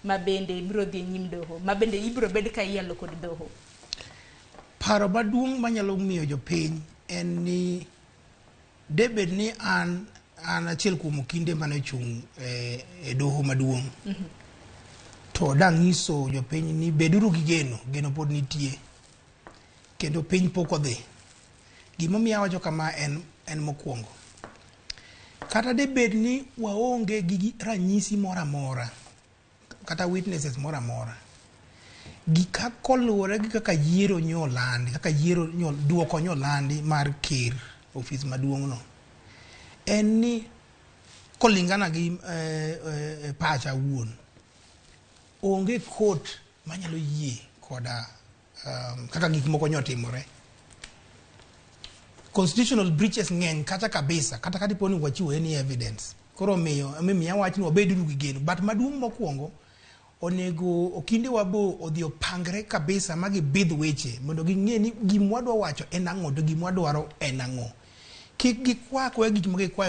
Ma bende biro dhi e nyim doho, ma bende ibiro bed ka iyalo kod doho. Paro maduong' manyalo miyo jopiny en ni debed ni an achiel kuom okinde mane ochung' e doho maduong', to dang'iso jopiny ni beduru gi geno, geno pod nitie kendo piny pok odhi. Gimomiyo awacho kama en mokwongo, kata debed ni waonge gi ranyisi moro amora kata witnesses moro amora, gika koluwore gi kaka yiero nyolandi, kaka yiero duoko nyolandi mar ker, ofis maduong' no, en ni kolingana gi pacha awuon, onge court manyalo yie koda kaka gik moko nyotimore. Constitutional breaches ng'eny kata kabisa, kata kadipo ni wachiwo any evidence. Koro omiyo omiyo awach ni wabeduru gi geno. But maduong' mokwongo, onego okinde wa bo odhi opangre kabisa ma gibidh weche mondo ging'e ni gima wadwa wacho en ang'o to gima wadwaro en ang'o. Kik gikwa akwa gik ma gikwayo.